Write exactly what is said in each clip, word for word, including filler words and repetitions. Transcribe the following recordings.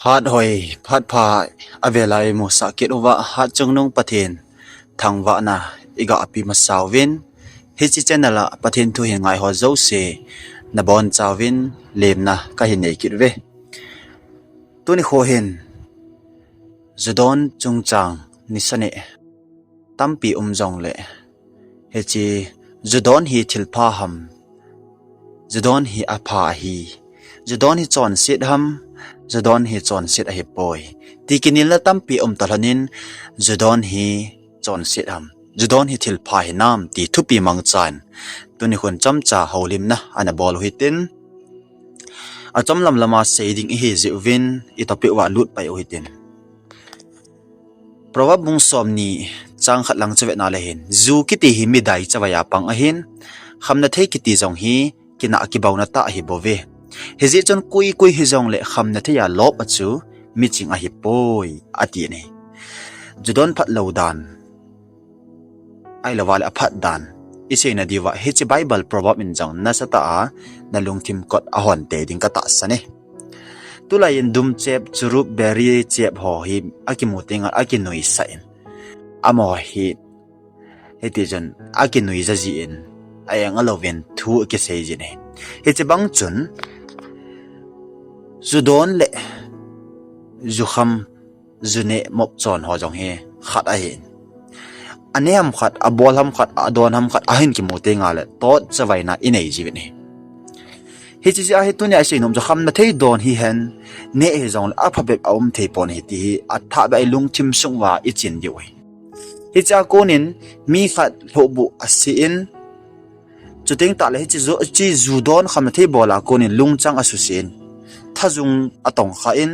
Phat hoi, phat pha, avel'a imusah kit uva, hatchungnung Pathen thangvahna iga pe masauvin, hiche channel a Pathen thu hin ngaiho jouse nabonchauvin lemna kahin nei kit uve. Tuni kho hin, ju don chungchang nisa neh tampi um jongle, hiche ju don hi thilpha ham, ju don hi apha ahi, ju don hi chonset ham, ju don hi chonset ahipoi, ti kinelna tampi um talhonin, ju don hi chonset ham, ju don hi thilpha hinam ti thupi mangchan, tuni khon chomcha houlimna ana bol u hitin, achom lamlama sei ding ihi jeh uvin, i topic uva lut pai u hitin. Proverb bung somni chang khat lang chu vetna le hin, ju kiti hi midai chavaiya pang ahin, khamna thei kiti jong hi kinah kibauna tah ahibouve. Hijeh chun koi koi hijongle khamna theiya lop a chu miching ahipoi, ati ahi. Ju don phat lou dan, ahilouva le aphat dan iseina diuva, hiche Bible proverb in jong nasatah a nalungthim kot ahon tei ding katahsan e. Tulai in dumchep, churup, beri chep ho hi akimu tengle akinuisah in, amaho hi, hitichun akinuija jin, a-eng alouvin thu akisei jin ahi. Hiche bang chun, ju don le ju kham, ju neh mop chon ho jong hi khat ahin, ane ham khat, abol ham khat, adon ham khat, ahin kimu tengle tot chavaina inei jiuvin ahi. Hiche jeh a hi tunia isei nom chu khamna thei don hihen, neh hijongle aphabep aum theipon ahi ti hi athahbeh a ilungthim sung uva ichin diu ahi. Hichea konin mi khat lhohbuh ase in, chuteng tahle hiche ju, hiche ju don khamna thei bol a konin lungchang asuse in, thajung atongkha in,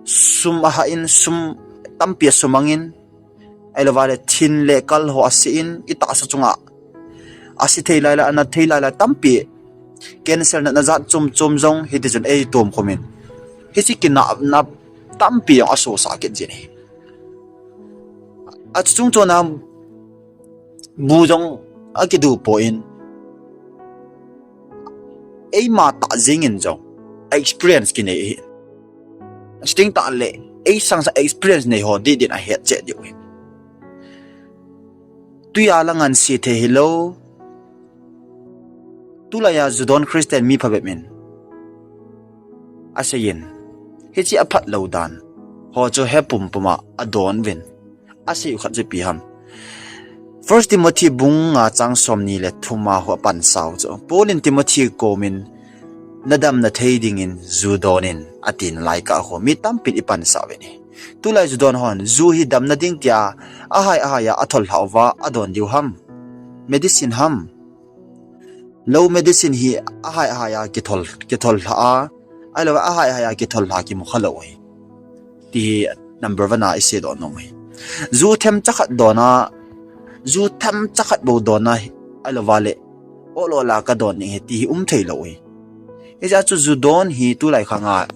sum ahah in, sum tampi asumang in, ahilouva le thin le kal ho ase in, itahsa chunga ase thei lai le, ana thei lai le tampi, cancer natna jat chom chom jong hitichun eitomkhum in, hiche kinahna tampi jong asosah kit jin ahi. Achu chung chona bu jong akidu poi, eima tah jengin jong experience kinei ahi. Chuteng tahle, eisangsa experience nei ho dihdih in ahetchet diu ahi. Tuia la ngansi thei hilou, tulaiya ju don Christian mi phabep in aseiyin, hiche aphat lou dan ho chu he pumpuma adon uvin, asei u khat chu ipi ham. First Timothy bung nga chang somni le thuma ho apansau chu, Paul in Timothy komin, nadamna thei dingin ju donin, atin lai kah ho mi tampin ipansau uvin ahi. Tulai ju don hon ju hi damna ding tia ahai ahai a athollhah uva adon diu ham? Medicine ham? Lou medicine hi ahai ahai a kithol, kithollhah a, ahilouva ahai ahai a kithollhah kimu khalou ahi, ti hi number one a iseidoh nom ahi. Ju themcha khat dona, ju themcha khat bou dona, ahilouva le, ol ol a kadon ding ahi ti hi um theilou ahi. Hijeh chun ju don hi tulai khanga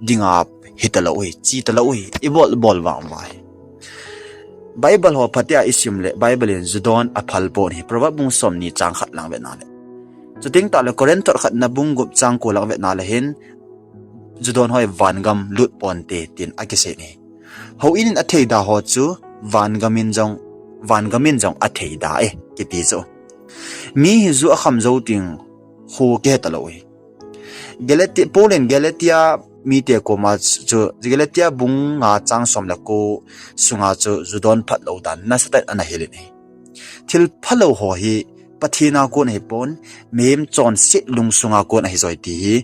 dinga hitalou ahi, chetalou ahi, ibol bol vang uva ahi. Bible ho phatea isim le, Bible in ju don aphal pon ahi, Proverb bung somni chang khat lang vetna le. Chuteng tahle Corinth thot khatna bung gup chang ko lang vetna le hin, ju don ho hi vangam lut ponte tin akisei ahi. Houin in atheida ho chu vangam in jong, vangam in jong atheida e, kiti chu. Mi hi ju akham jou teng khu kihetalou ahi. Galati-, Paul in Galatia mite koma chu, Galatia bung nga chang som le ko sunga chu ju don phat lou dan nasatah in ana hilin ahi. Thil phalou ho hi Pathen a kon ahipon, mihem chonset lungsunga kon ahijoi ti hi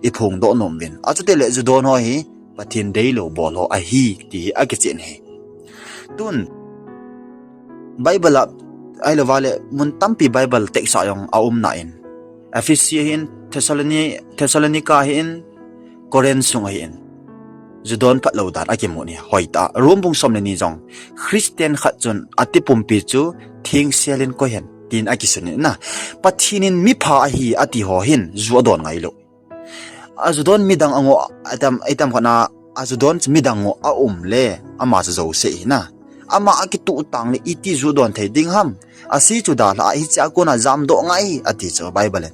iphongdoh nom uvin. Achutile ju don ho hi Pathen deilou bol ho ahi ti hi akichen ahi. Tun Bible a, ahilouva le mun tampi Bible text a jong aumna in, Ephesi ahin, Thessaloni-, Thessalonica ahin, Corinth sung ahin, ju don phat lou dan akimun ahi, hoitah a. Rome bung som le ni jong, Christian khat chun atipumpi chu thengsel in koihen, tin akisun in na. Pathen in mipha ahi ati ho hin ju adon ngailou. Aju don midang angoh, itam, itam khat na, aju don chu midang ngoh aum le, ama chu jouse ahi na. Ama akituh tang le, iti ju don thei ding ham? Ase chu dalha a, hichea kona jamdoh ngai, ati chu Bible in.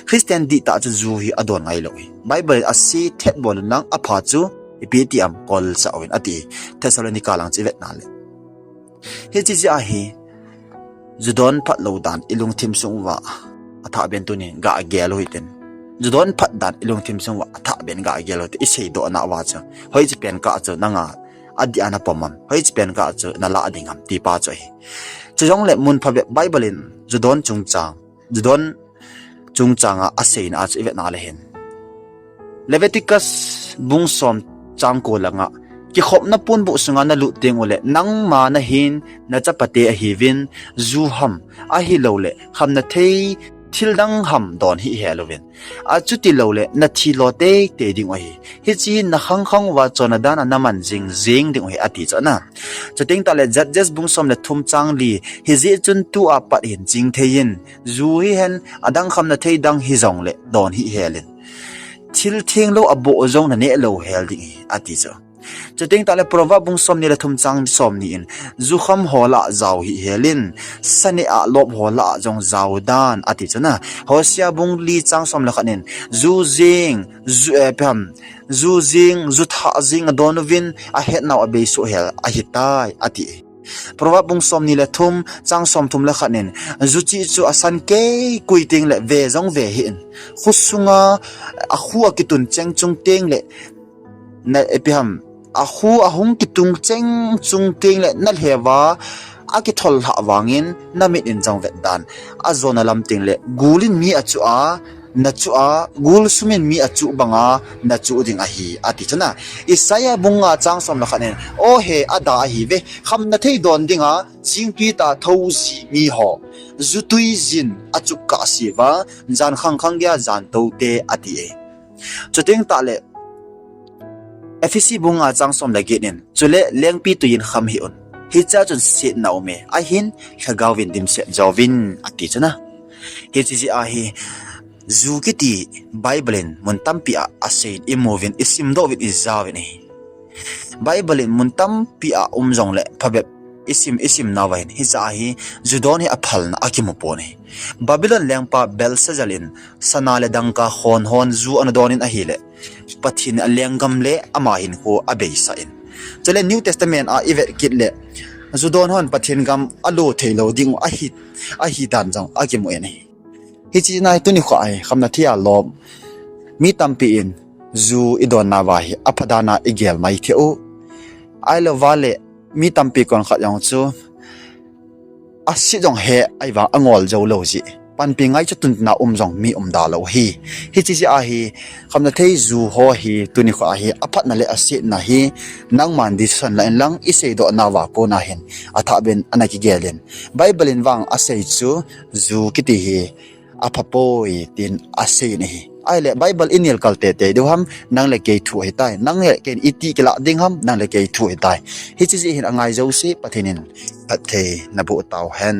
Christian dihtah chu ju hi adon ngailou ahi. Bible in ase thet bol un lang, apha chu ipi ti am kol sa uvin ati. Thessalonica lang chu ivet na le. Hiche jeh a hi, ju don phat lou dan ilungthim sung uva athah ben tunin ga gel u hitin. Ju don phat dan ilungthim sung uva athah ben ga gel u hitin, isei doh na uva chu. Hoiche pen kah chu nanga adih a na pom am. Hoiche pen kah chu na lah ding am ti pa chu ahi. Chujongle mun phabep Bible in ju don chungchang, ju don chungchang a asei na a chu ivet na le hin. Leviticus bung som chang ko langa, kikhopna ponbuh sunga na lut teng ule, nangma nahin na chapate ahiuvin, ju ham, ahilou le, khamna thei thil dang ham don hih hel uvin. Achuti lou le, na thi lo teitei ding u ahi. Hiche hin na khangkhang uva chonna dan a na man jing jing ding u ahi ati chu ana. Chuteng tah le Judges bung som le thum chang li, hijeh chun tua pat hin ching thei in, ju hihen, adang khamna thei dang hijongle don hih hel in. Thil thenglou aboh jong na neh lou hel ding ahi, ati chu. Chuteng tah le Proverb bung som ni le thum chang som ni in, ju kham ho lah jao hih hel in, sa neh a lop ho lah jong jao dan, ati chu ana. Hosea bung li chang som le khat in, ju jing, ju, eh, ipi ham, ju jing, ju thah jing adon uvin, ahet nau abei soh hel ahitai, ati. Proverb bung som ni le thum, chang som thum le khat in, ju chih chu asan kei kui teng le ve jong ve hih in. Kho sunga, akhu akitun cheng chung teng le, na ipi ham, akhu ahung kitung cheng chung teng le, na lheva akithol lhah vangin, na mit in jong vet dan. Ajona lam teng le, gul in mi achuh a, na chuh a, gul sum in mi achuh banga, na chuh ding ahi, ati chu ana. Isaiah bung nga chang som le khat in, o he, ada ahi ve, khamna thei don dinga, chingtui tah thou ji mi ho, ju tui jin achuh kah se uva, jan khangkhang geiya jan tou te, ati e. Chuteng tah le, Ephesi bung nga chang som le get in, chule lengpitwi in kham hih un. Hichea chun setna um e, ahin lhagao vin dimset jo uvin, ati chu ana. Hiche jeh a hi, ju kiti Bible in mun tampi a asei in imu uvin, isim doh uvin, ija uvin ahi. Bible in mun tampi a um jongle phabep isim, isim nauva hin, hiche a hi ju don hi aphalna akimu pon ahi. Babylon lengpa Belshazzar in sana le dangka khon hon ju ana don in ahile, Pathen in alenggam le ama hinkho abeisah in. Chule New Testament a ivet kit le, ju don hon Pathen gam alo thei lou ding u ahi, ahi dan jong akimu in ahi. Hiche na hi tuni kho a hi, khamna thei a lom mi tampi in ju idon nauva hi apha dan a igel mai thei u. Ahilou vale, mi tampi kon khat jong chu aset jong he, ahivang angol jou lou jeh, panpi ngai chu tun tina um jong mi um da lou ahi. Hiche jeh a hi, khamna thei ju ho hi tuni kho a hi aphatna le asetna hi, nangman decision la in lang, isei doh nauva kona hin athah ben ana kigel in. Bible in vang asei chu, ju kiti hi apha poi, tin asei in ahi. Ahile Bible inel kal teitei diu ham, nang le kei thu ahitai. Nang le kei in iti kilah ding ham, nang le kei thu ahitai. Hiche jeh hin angai jouse Pathen in phatthei naboh tauhen.